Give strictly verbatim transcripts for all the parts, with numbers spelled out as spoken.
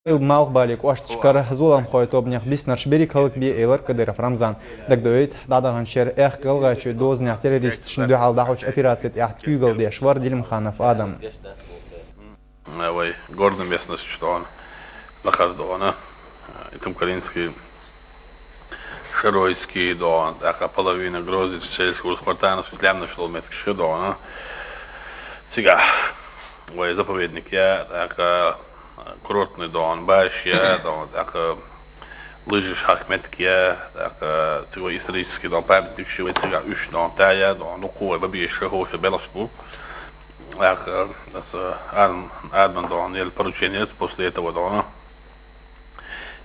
Малхбале кӀошташкара зуламхой тобанех биснарш беррига хӀалакбе, элира Кадыров Рамзана. Дагадоуьйту, дӀадаханчу шеран аьхка ГӀалгӀайчуьра дозанех террористашна дуьхьал дӀахьочу операци тӀехь куьйгалла деш вара Делимханов Адам. Вай горна местносташ дона, лакхара дона, и Тумкалинский, Шаройский дона, тӀаккха половина Грозный, Сельский, Урус-Мартановский, лаьмнаш долу меттигаш дона. Цигахь вай заповедник я, тӀаккха курортный дона баш я, дона, тӀаккха лыжаш хьахка меттиг я, тӀаккха цига вай исторический дона памятникаш я, вай цигахь уьш дона, та я дона, ну, кху вай бабеша хӀуша белхаш бу. ТӀаккха аса Адам, Адаман дона, ел поручение, после этого дона.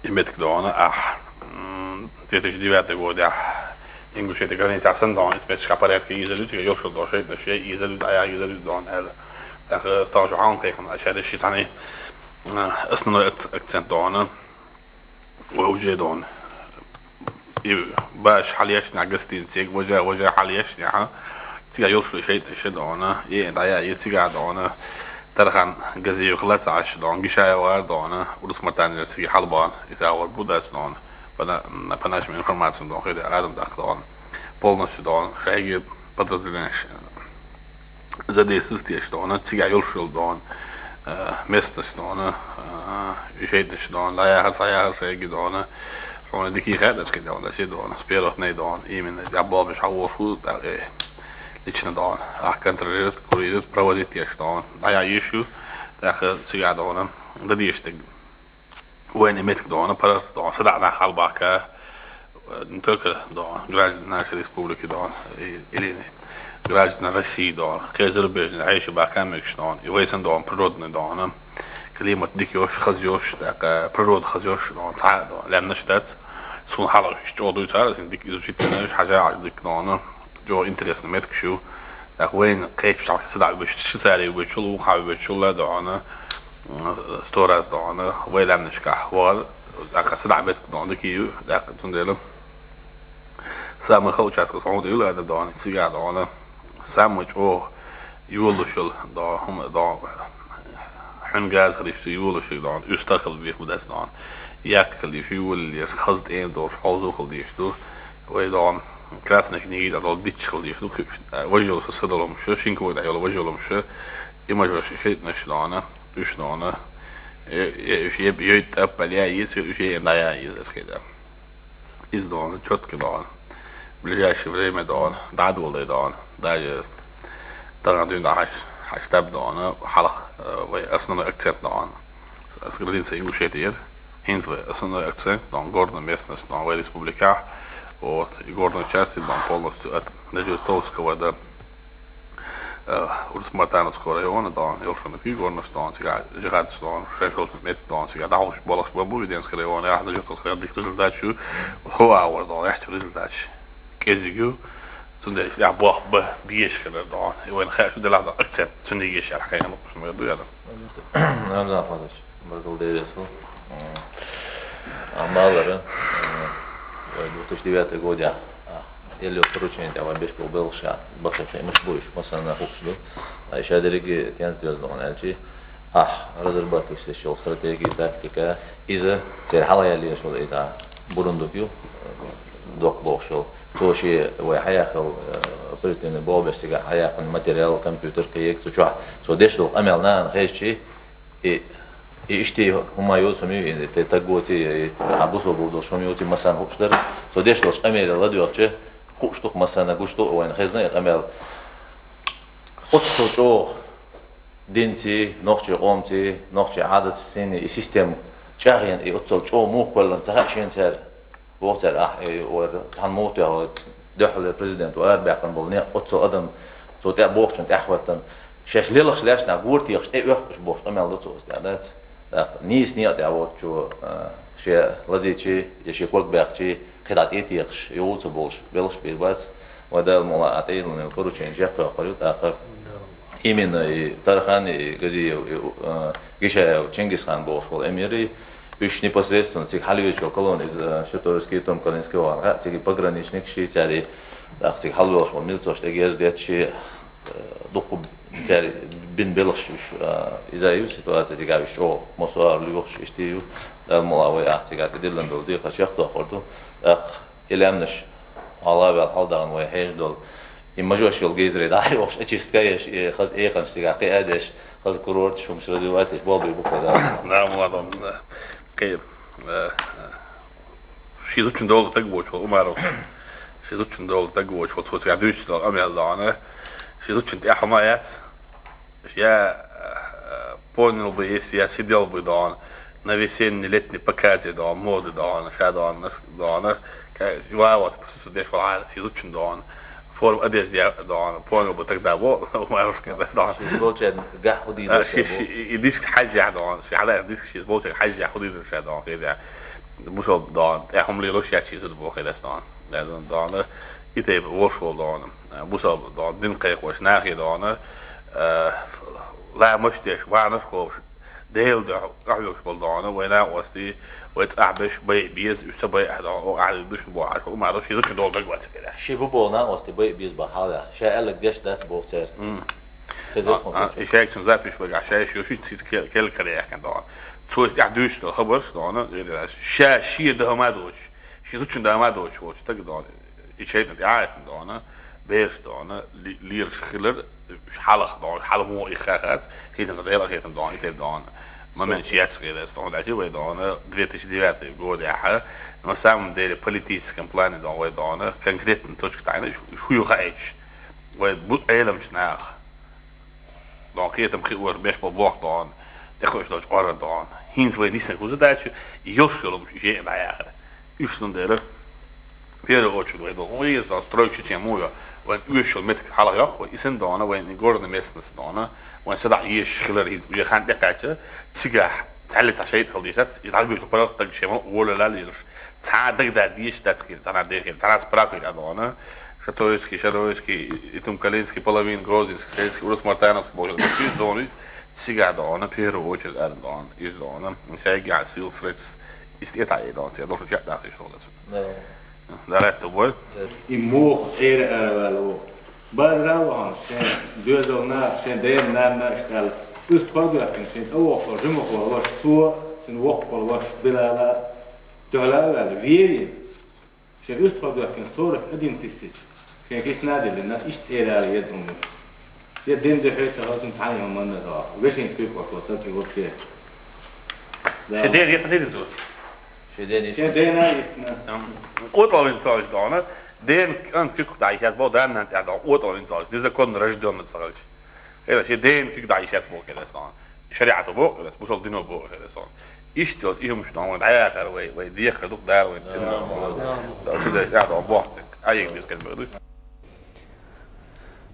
И меттиг дона, ахь, м, две тысячи девятый годехь Ингушетия границехь санна дона, и меттигашкахь порядке йийзар ю, цига йолуш йолу дона шайтӀанаш, йийзар ю, дӀаяхьа йийзар ю дона аьлла. ТӀаккха стаг шу хьалха кхайкхина, аша деши цхьаьна, а, основной акц-, акцент дона. Вай уже дона. И баш хьалаешнехь гостиницега, важа, важа хьалаешнехь, цигахь йолуш йолу шайтӀанаш дона, и дӀаяхьа, и цигахь дона, Тархан Газиев хилла ца Ӏаш дона, Гишаев вара дона, Урус-Мартанера цига хьалабахна, и тагӀор бу дац дона, по на-, по нашим информациям дона, хӀара Адам тӀаккха дона, полностью дона, шайги подразделенеш задействовать деш дона, цигахь йолуш йолу дона, э, местность дона, э, и шайтӀанаш дона, дӀаяхьар, схьаяхьар шайги дона, хьуна дика хаьа дашка дона, ши дона, с первых дней дона, именно, я болбиш хьан вошуш, так, э, лично дона, ахь контролировать, курировать, проводить деш дона, дӀаяхьа йиш ю, тӀаккха цигахь дона, дадеш дерг. Вайна и меттиг дона, паргӀат дона, садаӀа нах хьалабахка, э, не только дона, граждане нашей республики дона, и, или граждане России дона, кхечу зарубежный Ӏеша бахка мегаш дона, и вай санна дона, природный дона, климат дика йолуш, хаза йолуш, тӀаккха природа хаза йолуш дона, цхьа а дона, лаьмнаш дац, суна хьалха уьш чӀогӀа дуьйцура, аса дика изучить дина уьш, хьажа Ӏаш дика дона, чӀогӀа интересный меттигаш ю. ТӀаккха вайна кхечу чохь садаӀа вуьбуш, Швейцари вуьбучул, вукху вуьбучул а дона, м, сто раз дона, вай лаьмнашкахь вахара, тӀаккха садаӀа меттиг дона дика ю, тӀаккха цундела самый хала участок хьуна ду ю ла дона, цигахь дона, самый чӀогӀа йолуш йолу дона, хӀума дона, хьуьнан газа хилийча йолуш йолу дона, уьш тахала беха ма дац дона, яккхал дийш, йолаллера, хаза тӀема долуш, хьовзо хила дийш ду, вай дона, Красная книга тӀехь долу дитча хила дийш ду, кхуьуш, важа йолу са долу хӀума шу, шина кога тӀехь йолу важа йолу хӀума шу, и мажош шайтӀанаш дона, уьш дона, э, э, уьш е-, йойтта аппал я, йицар уьш е-, дӀа я, йицар аскеда. Иза дона, чётко дона. Ближайшее время дона, дӀадолу дай дона. Даже тахана дуьйна хьаш, хьаш таб дона, хьалха, э, вай основной акцент дона. С границы Ингушетии, хӀинца вай основной акцент дона, горная местность дона, вай республикахь. Вот, и горную часть дона полностью от Нажертовского до э, Урус-Мартановского района дона, йолчунна куьйгорнаш дона, цигахь жихадаш дона, шайн шолчу меттиг дона, цигахь дӀахьуш болуш бан бу Веденский район, яхна жихадаш дона, дика результат ю, хӀо агӀор дона, яхчу результаташ кӀезиг ю, цундела тӀехь боху бан, беш хилар дона. И вайна хаьа шу делахь дона акцент, цуьнан еш аьлла хьайна лукхуш ма ду яра. Рамзан Фадыч, баркалла деррес ву. М, а малара, м, вай две тысячи девятый годехь, а, Элло поручение тӀехь вайн беш болу белхаш бахча хиъмаш бу уьш, массарна хууш ду. Ткъа и ша дерриге кенца доьзна хьуна аьлчи, ахь разрабатываеш йолу стратеги, тактика, иза церан хьалха яьлла йолу и дӀа бурундук ю, доккха бохуш йолу. Цо шен вай хьаяьккхина, э, оперативный болх беш цигахь хьаяьккхина материал, компьютер, кхин цу чохь. Цо деш долу къамел нахана хезчи, И, и иштта хӀума йоцу хӀума ю, и те таг воций, и хьан бусалба долуш хӀума йоций, массарна хууш дара. Цо деш долчу къамеле ладоьгӀча, хууш ду-кх массарна, гуш ду-кх вайна хезна и къамел. Оццул чӀогӀа динций, нохчийн къомций, нохчийн Ӏадатций и система чӀагӀйина, и оццул чӀогӀа муха кхоьллина ца хаьа шена цара. Боху цара, ахь, э, вара, цхьана муха тоьхна, дуьххьара президент вара, арабаьккхина болу некъ, оццул адам, цо тӀе бохучун тӀаьхьахӀоьттина. Шаьш лелхаш лаьцна гора техаш, тӀе оьхкуш бохуш, къамел ду цо оцу тӀе, дац? ТӀаккха нийса некъа тӀехь воцучо, а, шен лазийчи, я шен ког баьккхичи, кхидӀа тӀе а техаш, йовла ца болуш, белхаш бийр бац. Вай Дала мукъ лахь а тӀе а йиллина, поручени чекхйоккхур ю, тӀаккха именно и Тархан, и Газиев, и, а, Гишаев Чингисхан бохуш волу эмир, и уьш непосредственно цига хьалавечо колонна иза, а, Шатуевский, Том Калинский вахана хаьа, цига пограничник ши цаьрий, тӀаккха цига хьалавеллаш волу милцош тӀе герз детташ, Дукха цара бина белхаш уж, а, иза ю ситуация, дика виш чӀогӀа массо а лоьхуш иштта ю, Дала мукъалахь вай ахь цига тӀедиллина долу декхар чекхдоккхур ду. ТӀаккха и лаьмнаш хьалаваьлла, хьалдахана вай хьежа долу, и мажош йолу гейзерий дӀа а йохуш, очистка а еш, и хаза экханаш цига кхиа а деш, хаза курорташ хӀумаш развивать еш болу бу кху да. Да, молодом, да. Кхин, э, ши зудчун долу таг воцуш волу Умаров. Ши зудчун долу таг воцуш волу, цо цигахь дуьйцуш долу къамел дона. Ши зудчун тӀехь хӀума яц. Я, э, понял бы, если я сидел бы дона на весенне-летней показе дона, моды дона, ша дона, нас дона, ка-, ва вот, просто деш вала, ши зудчун дона. Форма одежды дона, понял бы тогда, во, Умаровская, да, дона. Ши зудчун гахь хӀу дийна. А, ши, ши, и, и диск хьажжахь дона, ши хьалаьцна диск ши зудчун хьажжахь хӀу дийна ша дона, хеза. Бусалба дона, тӀехь хӀума лелош яц ши зуда боху хеза дона. Да, дона, и тайпа вошвол дона. Бусалба дона, дин кхайкхош нахе дона, э, ламаш деш, ванаш кхобуш, Делан дуьхьа къахьоьгуш болу дона, вай накъостий, вай цӀахь беш, байа беза, уьш ца байа дона, о, ахьа дуьшна боху, ахьа шу ма ду, ши зудчун долу даг вац хеза. Ши бу боху накъостий байа беза боху хьала, ша аьлларг деш дац боху церан. М. Хеза. А, а, и шайгахь цуьнан запись вагахь, шайгахь шу ши циц кел-, кел кара яхкина дона. Цо иза тӀехь дуьйцуш долу хабарш дона, ша шен да хӀума доцуш, шен зудчун да хӀума доцуш волчу стага дона. И шайтӀан тӀаьхьа а хӀиттина дона, бераш дона, ли-, лелаш хилар, уьш хьалха дона, хьала муха их ха хац, хӀинца Дела а хетам дона, и тайпа дона. Момент яц хеза дона, дӀачи вай дона, две тысячи девятый годехь, на самом деле политическом плане дона вай дона, конкретно точка тайна, уьш хӀу ю хаийча, вай бу Ӏеламчу наха. Дона кхетам кхиор беш бо боху дона, тӀекхуьуш долчу Ӏорра дона. ХӀинца вай нисна кхуза даьча, йолуш йолу хӀумаш жеа дӀаяхара. Уьш цундела, первую очередь вай дона, вай иза стройка чечен муо, вайн оьшуш йолу меттиг хьалха йоккху, и санна дона, вайн городная местность дона, вайн садаӀа езаш хилар хӀинца уже хан тӀекхаьчча, цигахь, цхьаьлли цхьа шайтӀа хила дезаш дац, и дӀагойту паргӀат даг шен ма волалал йолуш. Цхьа а дагадара дезаш дац хир, цхьана дехира, цхьана справка а дона. Шатоевский, Шароевский, Итум-Калинский, половина Грозненский, Сельский, Урус-Мартановский бохуш, ши зона, цигахь дона, первую очередь ара дона, иза дона. Шайгахь сил средств, иза тӀетаӀе дона, церан долуш чекхдаккхийш долу. Да. Дараьтта бой. И муха цӀера ара ваьлла ву. Базара а вахана, шен доьзална, шен ден-нанна иштта аьлла. Уьсту хӀордоьхкина, шен тӀевогӀуш жимахволу ваша, цо, цуьнан воккхаволу ваша Билала, дуьхьала а ваьлла, вевина. Шен уьсту хӀордоьхкина сорок один тысяч. Шен кисна а диллина, иштта цӀера ала еза хӀума. Я ден дуьхьа ца хазна цхьаьна хӀума манна а доху. Вешин куьйга хӀорто саци вообще. Да. Шен ден яхана деза. Шен ден яхана. Шен ден а яхана. Там, вот он, он, он, он, Ден кӀант куьйгах дӀайихьеш бо, данна тӀехь дӀа отӀа винцалаш, незаконно рождённый ца хилча. Эла шен ден куьйгах дӀайихьеш бо хилар сан. ШариӀато бо хилар, бусалба дино бо хилар сан. Иштта йолчу и хӀумаш дан вайн дӀаяхар вай, вай дехар дукха дара вайн. Да, да, да. Да, шу деш, да, да, бо. Айик дискет бо.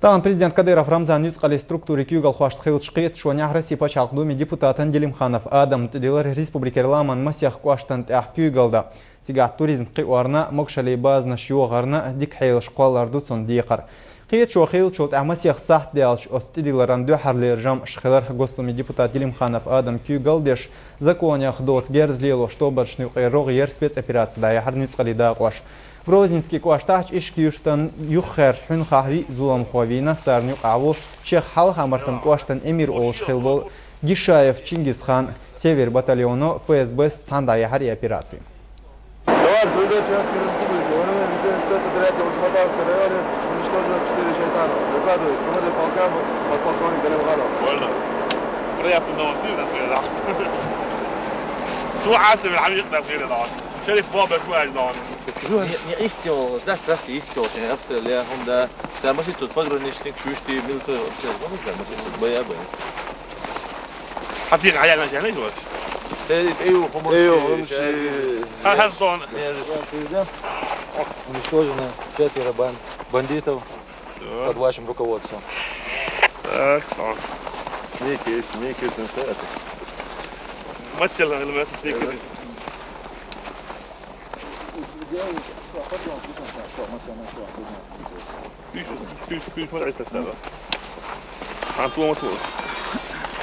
Тахана президент Кадыров Рамзан нуьцкъале структурин куьйгалхошца хиллачу кхеташонехь Россин Пачхьалкхан Думин депутатан Делимханов Адама тӀедиллира республикера ламан масех кӀоштан тӀехь куьйгалла дан. Цигахь туризм кхиорна, могашаллин базанаш йохорна дика хьелаш кхоллар ду цунна декхар. Кхеташо хиллачул тӀаьхьа масех сахьт даьлча оцу тӀедилларан дуьххьарлера жамӀаш хилар. Госдумин депутат Делимханов Адама куьйгалла деш, законех доцу герз лелош тобанашна юкъе рогӀера спецопераци дӀаяьхьира нуьцкъалин дакъоша. Грозненский кӀоштахь Ишкин-Юьртан юххерчу хьуьнхахь виъ зуламхо вийна, царна юкъахь ву шех Хьалха-Мартан кӀоштан эмир олуш хилла волу Гишаев Чингисхан. Север батальоно, ФСБ цхьаьна дӀаяьхьира и операци. Товарищ, вы дочь Аскеров Республики, вы что-то в Ростовском районе уничтожено четыре шайтана. Докладывает командир полка подполковник Галимханов. Вольно. Приятно новости у нас, да. Шо Асим, الحمد لله. Шериф Баба, шо аьлла? Не, не истёл, да, страшно истёл, не обстрелял, он, да. Да, машина тут пограничник, чуешь ты, минуты, вообще, ну, да, машина тут боя, боя. Хьан тӀера хьаяьлла жена йош? Э, э, э, хӀуманаш, э, э, э, э, хьан, хьан сон? Уничтожено четверо бан-, бандитов под вашим руководством. Так, сон. Некий, некий, это. Маттел, это некий. Куьйш, куьйш, куьйш ма дӀасаьрра. Хьан тӀом ма тӀом.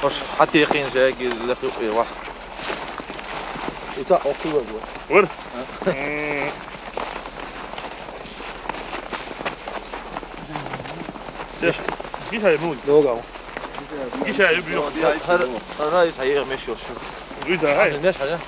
Хьо хьан тӀе кхин жаьги лех юкъе ваха. И цхьа оккхий вар ву. Вар? А? М. Сеш. Gisa ya mul. Doga. Gisa ya biyo. Har har rais hayır meşhur şu. Gisa hay. Meşhur ya.